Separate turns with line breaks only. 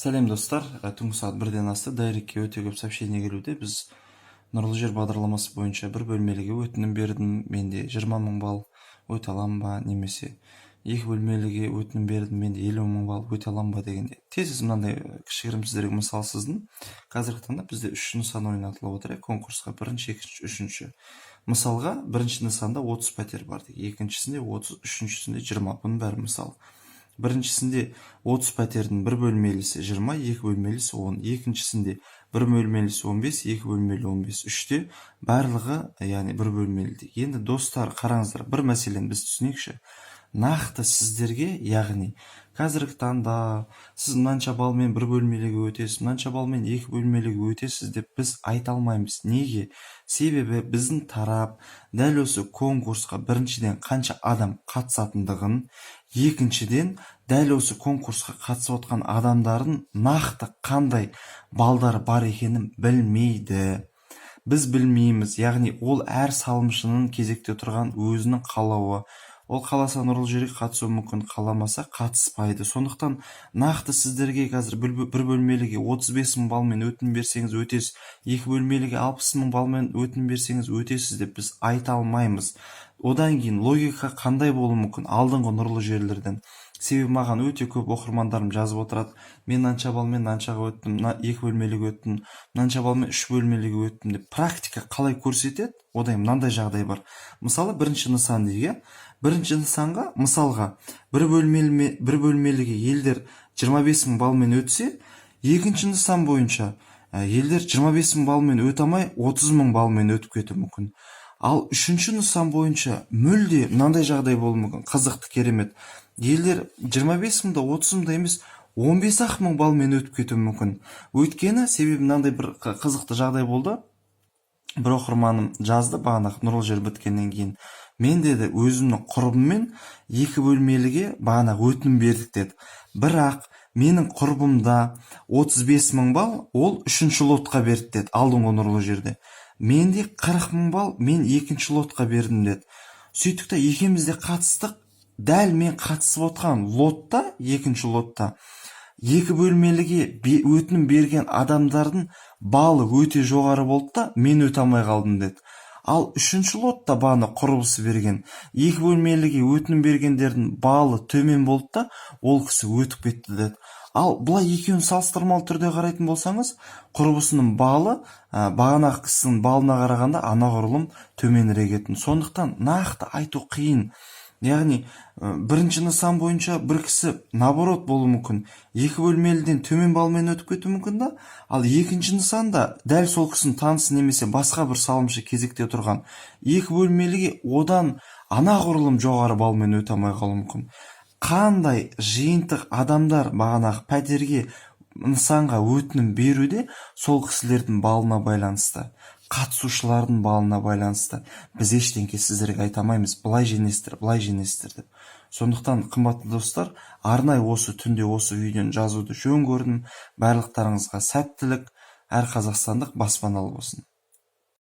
Сәлем, достар! Түнгі сағат 1-ден асты. Директке өте көп сообщение келуде. Біз «Нұрлы жер» бағдарламасы бойынша бір бөлмеліге өтінім бердім, менде 20 000 балл, өте аламын ба, немесе екі бөлмеліге өтінім бердім, менде 50 000 балл, өте аламын ба дегенде, тез тез мынандай кішігірім сіздерге мысал сыздым. Қазіргі таңда бізде үш нысан ойнатылып отыр, иә, конкурсқа: бірінші, екінші, үшінші. Мысалға, бірінші нысанда 30 пәтер бар дейік, екіншісінде 30, үшіншісінде 20. Бұның бәрі мысал. Біріншісінде 30 пәтердің бір бөлмелісі 20, екі бөлмелісі 10, екіншісінде бір бөлмелісі 15, екі бөлмелі 15, үште барлығы, яғни бір бөлмелі. Енді, достар, қараңыздар, бір мәселені біз түсінейікші нақты сіздерге, яғни қазіргі таңда сіз мынанша баллмен бір бөлмеліге өтесіз, мынанша баллмен екі бөлмеліге өтесіз деп біз айта алмаймыз. Неге? Себебі біздің тарап дәл осы конкурсқа, біріншіден, қанша адам қатысатындығын, екіншіден, дәл осы конкурсқа қатысып отқан адамдардың нақты қандай балдары бар екенін білмейді. Біз білмейміз. Яғни ол әр салымшының кезекте тұрған өзінің қалауы. Ол қаласа, «Нұрлы жерге» қатысуы мүмкін, қаламаса, қатыспайды. Сондықтан нақты сіздерге қазір бір бөлмеліге 35 000 баллмен өтінім берсеңіз, өтесіз, екі бөлмеліге 60 000 баллмен өтінім берсеңіз, өтесіз деп біз айта алмаймыз. Одан кейін логика қандай болуы мүмкін алдыңғы «Нұрлы жерлерден»? Себебі маған өте көп оқырмандарым жазып отырады: мен мынанша баллмен мынаншаға өттім, мына екі бөлмеліге өттім, мынанша баллмен үш бөлмеліге өттім деп. Практика қалай көрсетеді? Одан мынандай жағдай бар. Мысалы, бірінші нысан дейік, иә. Бірінші нысанға, мысалға, бір бөлмеліге елдер 25 000 баллмен өтсе, екінші нысан бойынша елдер 25 000 баллмен өте алмай, 30 000 баллмен өтіп кетуі мүмкін. Ал үшінші нысан бойынша мүлде мынандай жағдай болуы мүмкін, қызықты, керемет: елдер 25 000 да, 30 000 да емес, 15 ақ мың баллмен өтіп кетуі мүмкін. Өйткені, себебі мынандай бір қызықты жағдай болды. Бір оқырманым жазды бағанағы «Нұрлы жер» біткеннен кейін. Мен, деді, өзімнің құрбыммен екі бөлмеліге бағанағы өтінім бердік, деді. Бірақ менің құрбымда 35 мың балл, ол үшінші лотқа берді, деді, алдыңғы «Нұрлы жерде». Менде 40 мың балл, мен екінші лотқа бердім, деді. Сөйттік та, екеуміз де қатыстық. Дәл мен қатысып отқан лотта, екінші лотта екі бөлмеліге өтінім берген адамдардың балы өте жоғары болды да, мен өте алмай қалдым, деді. Ал үшінші лотта бағана құрбысы берген екі бөлмеліге өтінім бергендердің балы төмен болды да, ол кісі өтіп кетті, деді. Ал былай екеуін салыстырмалы түрде қарайтын болсаңыз, құрбысының балы бағанағы кісінің балына қарағанда анағұрлым төменірек етін. Сондықтан нақты айту қиын. Яғни бірінші нысан бойынша бір кісі, наоборот, болуы мүмкін, екі бөлмеліден төмен баллмен өтіп кетуі мүмкін да. Ал екінші нысанда дәл сол кісінің танысы немесе басқа бір салымшы кезекте тұрған екі бөлмеліге одан анағұрлым жоғары баллмен өте алмай қалуы мүмкін. Қандай жиынтық адамдар бағанағы пәтерге, нысанға өтінім беруде, сол кісілердің балына байланысты, қатысушылардың балына байланысты. Біз ештеңке сіздерге айта алмаймыз, былай жеңесіздер, былай жеңесіздер деп. Сондықтан, қымбатты достар, арнайы осы түнде осы видеоны жазуды жөн көрдім. Барлықтарыңызға сәттілік! Әр қазақстандық баспаналы болсын!